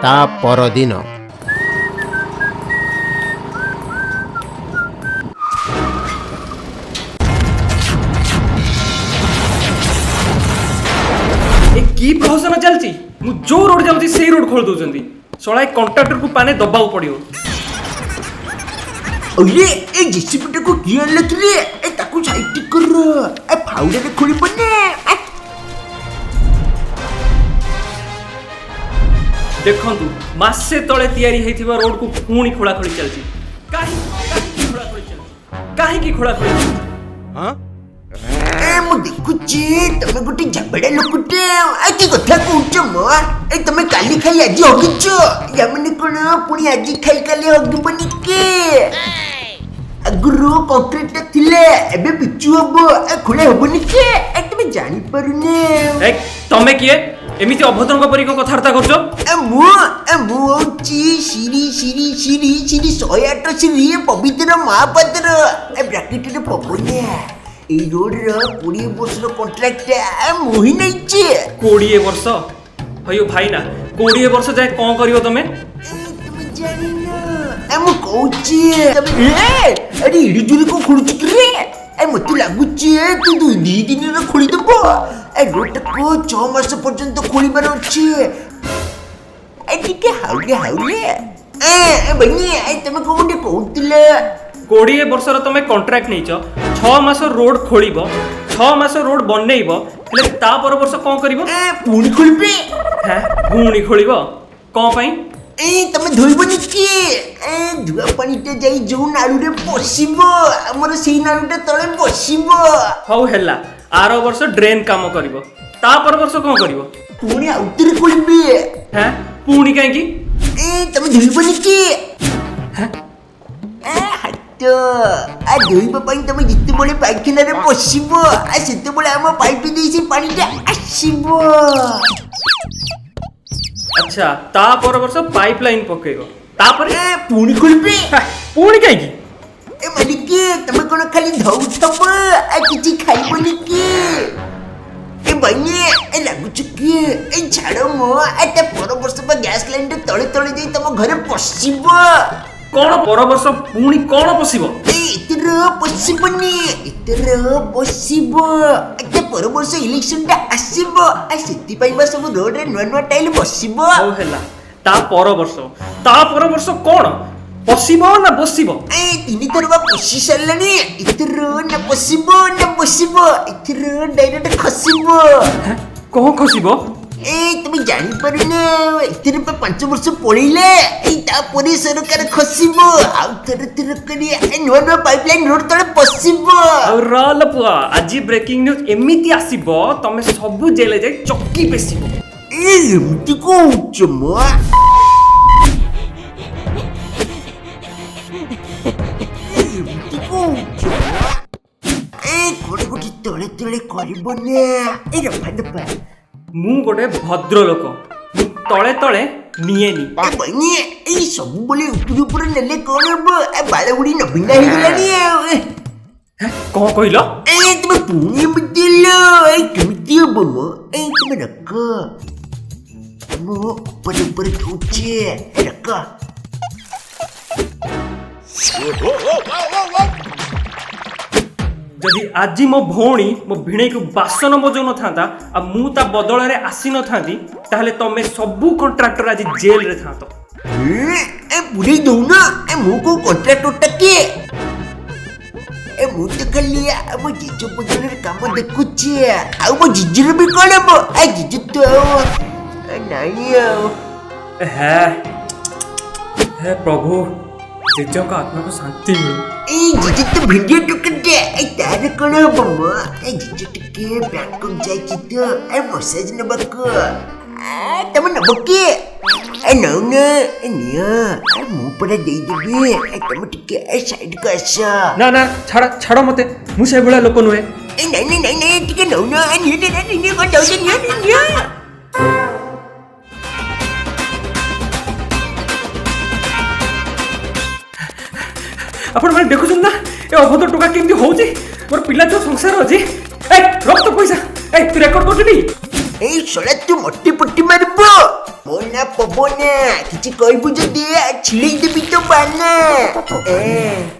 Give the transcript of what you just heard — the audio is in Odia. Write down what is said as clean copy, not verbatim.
ତା ପରଦିନ। ଏ କି ପ୍ରହସନ ଚାଲିଛି? ମୁଁ ଯୋଉ ରୋଡ ଯାଉଛି, ସେଇ ରୋଡ ଖୋଳି ଦଉଛନ୍ତି। ଶଳା ଏ କଣ୍ଟ୍ରାକ୍ଟରକୁ ପାନେ ଦବାକୁ ପଡିବ। ଅରେ, ଏ ଜେସିବିଟାକୁ କିଏ ଆଣିଲା କିରେ? ଏ ତାକୁ ସାଇଟ୍ କର, ଏ ଫାଉଡ଼ାରେ ଖୋଳିବ ନା। ଦେଖନ୍ତୁ, ମାସେ ତଳେ ତିଆରି ହେଇଥିବା ରୋଡକୁ ପୁଣି ଖୋଳାଖୋଳି ଚାଲିଛି। କାହିଁକି, କାହିଁକି ଖୋଳାଖୋଳି ଚାଲିଛି? କାହିଁକି ଖୋଳାଖୋଳି ଚାଲିଛି? ଏ ମୁଁ ଦେଖୁଛି ତମେ ଗୋଟେ ଝାବେଡ଼ା ଲୋକଟେ। ଆ କି କଥା କହୁଛ ମ? ଏ ତମେ କାଲି ଖାଇ ଆଜି ହଗିଛ, ୟା ମାନେ କଣ ପୁଣି ଆଜି ଖାଇ କାଲି ହଗିବନି କି? ଆଗରୁ କଂକ୍ରିଟଟା ଥିଲା, ଏବେ ପିଚୁ ହବ, ଏ ଖୋଳା ହବନି କି? ଏ ତମେ ଜାଣିପାରୁନି। ଏ ତମେ କିଏ? ଏମିତି ଅଭଦ୍ରଙ୍କ ପରି କଣ କଥାବାର୍ତ୍ତା କରୁଛ? ଏ ମୁଁ ହଉଛି ଶ୍ରୀ ଶ୍ରୀ ଶ୍ରୀ ଶ୍ରୀ 108 ଶ୍ରୀ ପବିତ୍ର ମହାପାତ୍ର, ଏ ବ୍ରାକେଟରେ ପବନିଆ। ଏଇ ରୋଡର 20 ବର୍ଷର କଣ୍ଟ୍ରାକ୍ଟ ମୁଁ ହିଁ ନେଇଛି। 20 ବର୍ଷ? ହଇଓ ଭାଇନା, 20 ବର୍ଷ ଯାଏ କଣ କରିବ ତମେ? ଏ ତମେ ଜାଣିନ, ଏ ମୁଁ କହୁଛି ତମେ। ଏ ଆରେ, ଇଡ଼ି ଜୋରେ କଣ ଖୋଳୁଛୁ କି ରେ? ଏ ମତେ ଲାଗୁଛି ତୁ 2 ଦିନରେ ଖୋଳିଦବ। ଏ ରୋଡଟାକୁ 6 ମାସ ପର୍ଯ୍ୟନ୍ତ ଖୋଳିବାର ଅଛି। ଏ ଟିକେ ହାଉଲେ ହାଉଲେ। ଏ ବନି, ଏ ତମେ କଣ ଗୋଟେ କହୁଥିଲ? 20 ବର୍ଷର ତମେ କଣ୍ଟ୍ରାକ୍ଟ ନେଇଛ, 6 ମାସ ରୋଡ ଖୋଳିବ, 6 ମାସ ରୋଡ ବନେଇବ, ହେଲେ ତା ପର ବର୍ଷ କଣ କରିବ? ଏ ପୁଣି ଖୋଳିବେ। ହେ, ପୁଣି ଖୋଳିବ କଣ ପାଇଁ? ଏ ତମେ ଧୋଇବନି କି? ଏ ଧୁଆ ପାଣିଟା ଯାଇ ଯୋଉ ନାଳୁରେ ପଶିବ, ଆମର ସେଇ ନାଳୁଟା ତଳେ ବସିବ। ହଉ ହେଲା, ଆର ବର୍ଷ ଡ୍ରେନ୍ କାମ କରିବ। ତା ପର ବର୍ଷ କଣ କରିବ? ପୁଣି ଆଉଥରେ ଖୋଳିବେ। ହେ, ପୁଣି କାହିଁକି? ଏ ତମେ ଧୋଇବନି କି? ଏ ହାତ ଆ ଧୋଇବା ପାଇଁ ତମେ ଯେତେବେଳେ ପାଇଖାନାରେ ପଶିବ, ଆ ସେତେବେଳେ ଆମ ପାଇପ୍ ଦେଇ ସେ ପାଣିଟା ଆସିବ। ଆଚ୍ଛା, ତା ପର ବର୍ଷ ପାଇପ୍ ଲାଇନ୍ ପକେଇବ, ତାପରେ? ଏ ପୁଣି ଖୋଳିବେ। ହେ, ପୁଣି କାହିଁକି? ଏ ମାଲିକ, ତମେ କଣ ଖାଲି ଧଉଥବ, ଆ କିଛି ଖାଇବନି କି? ଏ ବଇନି, ଏ ଲାଗୁଛୁ କି? ଏ ଛାଡ଼ ମ, ଆ ତା ପର ବର୍ଷ ବା ଗ୍ୟାସ୍ ଲାଇନଟା ତଳେ ତଳେ ଯାଇ ତମ ଘରେ ପଶିବ। କଣ, ପର ବର୍ଷ ପୁଣି କଣ ପଶିବ? ଏ ଏଥର ପଶିବନି, ଏଥର ବସିବ। ତା ପର ବର୍ଷ ଇଲେକ୍ସନଟା ଆସିବ, ଆ ସେଥିପାଇଁ ବା ସବୁ ରୋଡରେ ନୂଆ ନୂଆ ଟାଇଲ ବସିବ। ହଉ ହେଲା, ତା ପର ବର୍ଷ, ତା ପର ବର୍ଷ କଣ ପଶିବ ନା ବସିବ? ଏ ତିନି ଥର ବା ପଶି ସାରିଲାଣି। ଏଥର ନା ପଶିବ ନା ବସିବ, ଏଥର ଡାଇରେକ୍ଟ ଖସିବ। ହେ, କଣ ଖସିବ? ଏ ତମେ ଜାଣିପାରୁନ, ଏଥିରେ ବା 5 ବର୍ଷ ପଳେଇଲେ। ଏଇ ତାପରେ ସରକାର ଖସିବ, ଆଉ ଥର ଥର କରି ଏ ନୂଆ ନୂଆ ପାଇପ୍ ଲାଇନ ରୋଡ ତଳେ ପଶିବ। ଆଉ ରଲ ପୁଅ, ଆଜି ବ୍ରେକିଂ ନ୍ୟୁଜ ଏମିତି ଆସିବ, ତମେ ସବୁ ଜେଲେ ଯାଇ ଚକି ପେଶିବ। ଏ ଏମିତି କହୁଛ ମ? ଏମିତି କହୁଛ ମ? ଏ କଣ ଗୋଟେ ତଳେ ତଳେ କରିବ ନା? ଏ ରଫା ଦଫା। ମୁଁ ଗୋଟେ ଭଦ୍ର ଲୋକ, ମୁଁ ତଳେ ତଳେ ନିଏନି। ଏ ବଇନି, ଏଇ ସବୁବେଳେ ଉପରୁ ଉପରେ ନେଲେ କଣ ହବ? ଏ ବାଳ ଗୁଡି ନବୀନା ହେଇଗଲାଣି ଆଉ ଏ। ହେ, କଣ କହିଲ? ଏ ତମେ ପୁଣି ଏମିତି ହେଲ, ଏ କେମିତି ହବ ମ? ଏ ତମେ ରଖ, ମୁଁ ଉପରେ ଉପରେ ଦଉଛି, ଏ ରଖ। ଯଦି ଆଜି ମୋ ଭଉଣୀ ମୋ ଭିଣେଇକୁ ବାସନ ମଜଉନଥାନ୍ତା ଆଉ ମୁଁ ତା ବଦଳରେ ଆସିନଥାନ୍ତି, ତାହେଲେ ତମେ ସବୁ କଣ୍ଟ୍ରାକ୍ଟର ଆଜି ଜେଲରେ ଥାନ୍ତ। ଏ ଏ ପୁରେଇ ଦଉନ। ଏ ମୁଁ କୋଉ କଣ୍ଟ୍ରାକ୍ଟରଟା କି? ଏ ମୁଁ ତ ଖାଲି ଆମ ଜେଜ ବଦଳରେ କାମ ଦେଖୁଛି। ଆଉ ମୋ ଜିଜୁର ବି କଣ ହବ? ଆ ଜିଜୁ ତ ଆଉ ଏ ନାଇଁ ଆଉ। ହେ ହେ ପ୍ରଭୁ, ଜେଜେଙ୍କ ଆତ୍ମାକୁ ଶାନ୍ତି ମିଳୁ। ଏଇ ଜିଜୁ ତ ଭିଡିଓ ଟୋକନଟା, ଏ ତାର କଣ ହବ ମ? ଏ ଜିଜୁ ଟିକେ ବ୍ୟାଙ୍କକ୍ ଯାଇଛି ତ, ଏ ମସାଜ ନେବାକୁ। ଆ, ତମେ ନବ କି? ଏ ନଉନ, ଏ ନିଅ, ଏ ମୁଁ ପରା ଦେଇଦେବି। ଏ ତମେ ଟିକେ ଏ ସାଇଡକୁ ଆସ। ନା ନା, ଛାଡ଼ ଛାଡ଼ ମତେ, ମୁଁ ସେଭଳିଆ ଲୋକ ନୁହେଁ। ଏ ନାଇଁ ନାଇଁ ନାଇଁ ନାଇଁ, ଟିକେ ନଉନ। ଏ ନିଅ ନିଅ ନିଅ ନିଅ, କଣ ଯାଉଛ? ନିଅ ନିଅ ନିଅ। ଆପଣମାନେ ଦେଖୁଛନ୍ତି ନା ଏ ଅଭଦ୍ର ଟୋକା କେମିତି ହଉଛି? ମୋର ପିଲା ଛୁଆ ସଂସାର ଅଛି। ଏ ରକ୍ତ ପଇସା, ଏ ତୁ ରେକର୍ଡ କରୁଛୁ ଟି? ଏଇ ଶଳା, ତୁ ମତେ ପଟି ମାରିବ? ମୋ ନା ପବନା, କିଛି କହିବୁ ଯଦି ଛିଡ଼େଇ ଦେବି ତ ବାନା। ଏ।